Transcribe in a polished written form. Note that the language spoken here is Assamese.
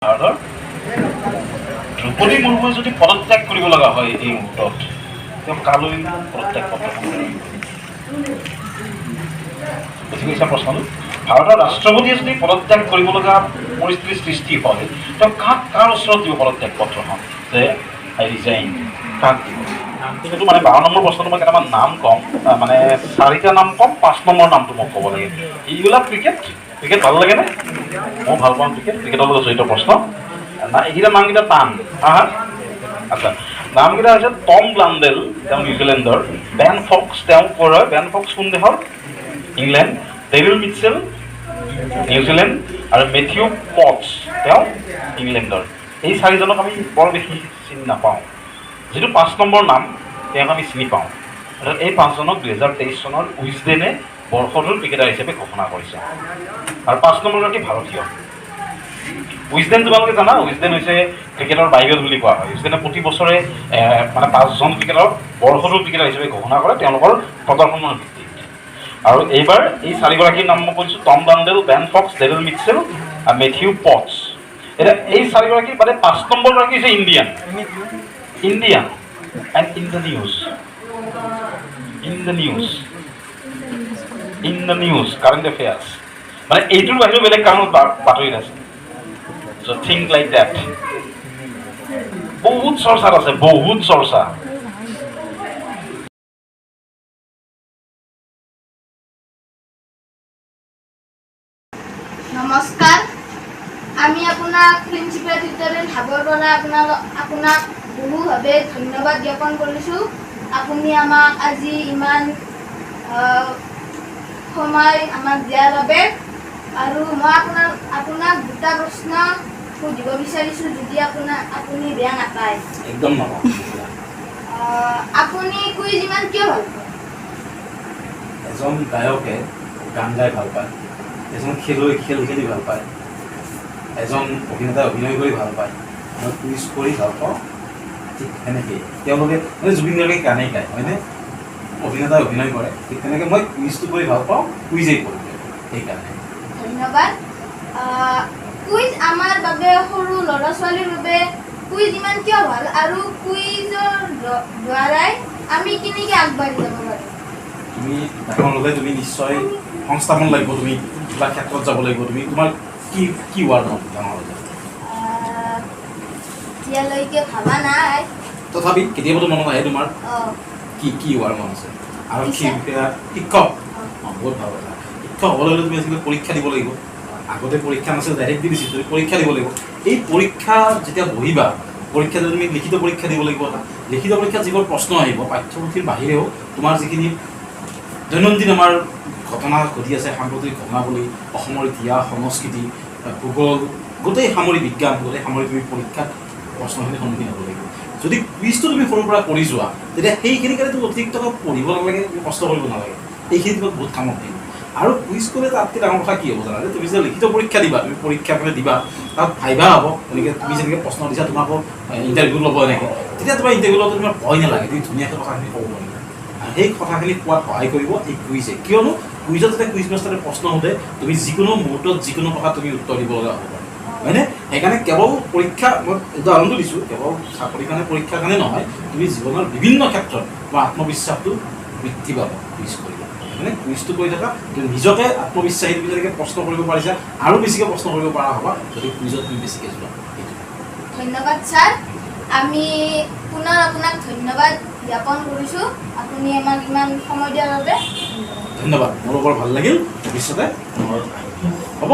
ভাৰতৰ দ্ৰৌপদী মুৰ্মুৱে যদি পদত্যাগ কৰিব লগা হয় এই মুহূৰ্তত, তেওঁ কালৈ পদত্যাগ পত্ৰ বুজি গৈছা প্ৰশ্নটো? ভাৰতৰ ৰাষ্ট্ৰপতিয়ে যদি পদত্যাগ কৰিব লগা পৰিস্থিতিৰ সৃষ্টি হয়, তেওঁ কাক, কাৰ ওচৰত দিব পদত্যাগ পত্ৰখন যে আই ৰিজাইন, কাক দিব? সেইটো মানে 12 নম্বৰ প্ৰশ্নটো মই কেইটামান নাম ক'ম, মানে চাৰিটা নাম ক'ম, 5 নম্বৰ নামটো মোক ক'ব লাগে। এইবিলাক ক্ৰিকেট, ক্ৰিকেট ভাল লাগেনে? মই ভাল পাওঁ ক্ৰিকেট, ক্ৰিকেটৰ লগত জড়িত প্ৰশ্ন নাই। এইকেইটা নামকেইটা টান। হা হা, আচ্ছা, নামকেইটা হৈছে টম ব্লাণ্ডেল, তেওঁ নিউজিলেণ্ডৰ, বেন ফক্স, তেওঁ ক'ৰ হয়? বেন ফক্স কোন দেশৰ? ইংলেণ্ড। ডেৰিল মিটছেল নিউজিলেণ্ড, আৰু মেথিউ পটছ, তেওঁ ইংলেণ্ডৰ। এই চাৰিজনক আমি বৰ বেছি চিনি নাপাওঁ। যিটো 5 নম্বৰ নাম, তেওঁক আমি চিনি পাওঁ। অৰ্থাৎ এই 5জনক 2023 চনৰ উইজডেনে বৰ্ষটোৰ ক্ৰিকেটাৰ হিচাপে ঘোষণা কৰিছে। আৰু 5 নম্বৰগৰাকী ভাৰতীয়। উইজডেন তোমালোকে জানা, উইজডেন হৈছে ক্ৰিকেটৰ বাইবেল বুলি কোৱা হয়। উইজডেনে প্ৰতি বছৰে মানে 5জন ক্ৰিকেটাৰক বৰ্ষটোৰ ক্ৰিকেটাৰ হিচাপে ঘোষণা কৰে তেওঁলোকৰ প্ৰদৰ্শনৰ ভিত্তিত। আৰু এইবাৰ এই চাৰিগৰাকীৰ নাম মই কৈছোঁ, Tom Blundell, Ben Foakes, Daryl Mitchell আৰু মেথিউ পটছ। এতিয়া এই চাৰিগৰাকীৰ বাদে 5 নম্বৰগৰাকী হৈছে Indian, Indian and in the news, in the news, in the news, current affairs. মানে এইটোৰ বাহিৰেও বেলেগ কাৰণত বাতৰিত আছে। চ' থিংক লাইক that. বহুত চৰ্চাত আছে, বহুত চৰ্চা। নমস্কাৰ, আমি আপোনাক প্ৰিন্সিপাল টিউটৰিয়েল হাবৰ পৰা আপোনাক বহুভাৱে ধন্যবাদ জ্ঞাপন কৰিছোঁ। আপুনি আমাক আজি ইমান সময় আমাক দিয়াৰ বাবে। আৰু মই আপোনাক দুটা প্ৰশ্ন সুধিব বিচাৰিছোঁ, যদি আপুনি বেয়া নাপায়। একদম নাপাওঁ। আপুনি কুইজ ইমান কিয় ভাল পায়? এজন গায়কে গান গাই ভাল পায়, এজন খেলুৱৈ খেল খেলি ভাল পায়, এজন অভিনেতাই অভিনয় কৰি ভাল পায়, মই কুইজ কৰি ভাল পাওঁ। ঠিক সেনেকেই তেওঁলোকে, মানে জুবিন গাৰ্গে গানেই গায়, হয়নে? অভিনেতাই অভিনয় কৰে, ঠিক তেনেকৈ মই কুইজটো কৰি ভাল পাওঁ, কুইজেই কৰোঁ সেইকাৰণে। ধন্যবাদ। কুইজ আমাৰ বাবে, সৰু ল'ৰা ছোৱালীৰ বাবে কুইজ ইমান কিয় ভাল, আৰু কুইজৰ দ্বাৰাই আমি কেনেকৈ আগবাঢ়ি যাব পাৰোঁ? তুমি ডাঙৰ হ'লে তুমি নিশ্চয় সংস্থাপন লাগিব, তুমি কিবা ক্ষেত্ৰত যাব লাগিব। তুমি তোমাৰ কি কি হোৱাৰ মন ডাঙৰ হ'লে? এতিয়ালৈকে ভাবা নাই। তথাপি কেতিয়াবাতো মনত আহে তোমাৰ। কি কি হোৱাৰ মন আছে? আৰক্ষী বিষয়া, শিক্ষক? অঁ, বহুত ভাল কথা। শিক্ষক হ'বলৈ হ'লে তুমি আজিকালি পৰীক্ষা দিব লাগিব। আগতে পৰীক্ষা নাছিল, ডাইৰেক্ট দি দিছিল। তুমি পৰীক্ষা দিব লাগিব। এই পৰীক্ষা যেতিয়া বহিবা, পৰীক্ষা তুমি লিখিত পৰীক্ষা দিব লাগিব। এটা লিখিত পৰীক্ষাত যিবোৰ প্ৰশ্ন আহিব, পাঠ্যপুথিৰ বাহিৰেও তোমাৰ যিখিনি দৈনন্দিন আমাৰ ঘটনা ঘটি আছে, সাম্প্ৰতিক ঘটনাৱলী, অসমৰ ইতিহাস, সংস্কৃতি, ভূগোল, গোটেই সামৰি বিজ্ঞান, গোটেই সামৰি তুমি পৰীক্ষাত প্ৰশ্নখিনিৰ সন্মুখীন হ'ব লাগিব। যদি কুইজটো তুমি সৰুৰ পৰা কৰি যোৱা, তেতিয়া সেইখিনি কাৰণে তুমি অতিৰিক্তকৈ পঢ়িব নালাগে, তুমি কষ্ট কৰিব নালাগে, এইখিনি তোমাক বহুত কামত দিব। আৰু কুইজ কৰিলে তাতকৈ ডাঙৰ কথা কি হ'ব জানা? যে তুমি যেতিয়া লিখিত পৰীক্ষা দিবা, তুমি পৰীক্ষা মানে দিবা, তাত ভাইভা হ'ব, তেনেকৈ তুমি যেনেকৈ প্ৰশ্ন দিছা তোমাকো ইণ্টাৰভিউ ল'ব এনেকৈ, তেতিয়া তোমাৰ ইণ্টাৰভিউ লওঁতে তোমাৰ ভয় নালাগে, তুমি ধুনীয়াকৈ কথাখিনি ক'ব পাৰিবা। আৰু সেই কথাখিনি কোৱাত সহায় কৰিব এই কুইজে। কিয়নো কুইজত যেতিয়া কুইজ মাষ্টাৰে প্ৰশ্ন সোধে, তুমি যিকোনো মুহূৰ্তত যিকোনো কথা তুমি উত্তৰ দিব লগা হ'ব পাৰে, হয়নে? সেইকাৰণে কেৱল পৰীক্ষা, মই উদাহৰণটো দিছোঁ, কেৱল চাকৰিৰ কাৰণে পৰীক্ষাৰ কাৰণে নহয়, তুমি জীৱনৰ বিভিন্ন ক্ষেত্ৰত তোমাৰ আত্মবিশ্বাসটো বৃদ্ধি পাব কুইজ কৰিলে। সেইকাৰণে কুইজটো কৰি থাকা, তুমি নিজকে আত্মবিশ্বাসী, তুমি যেনেকৈ প্ৰশ্ন কৰিব পাৰিছা, আৰু বেছিকৈ প্ৰশ্ন কৰিব পৰা হ'বা যদি কুইজত তুমি বেছিকৈ যোৱা। ধন্যবাদ ছাৰ, আমি পুনৰ আপোনাক ধন্যবাদ জ্ঞাপন কৰিছোঁ, আপুনি আমাক ইমান সময় দিয়াৰ বাবে। ধন্যবাদ, মোৰো বৰ ভাল লাগিল। ভৱিষ্যতে পুনৰ আহিম, হ'ব।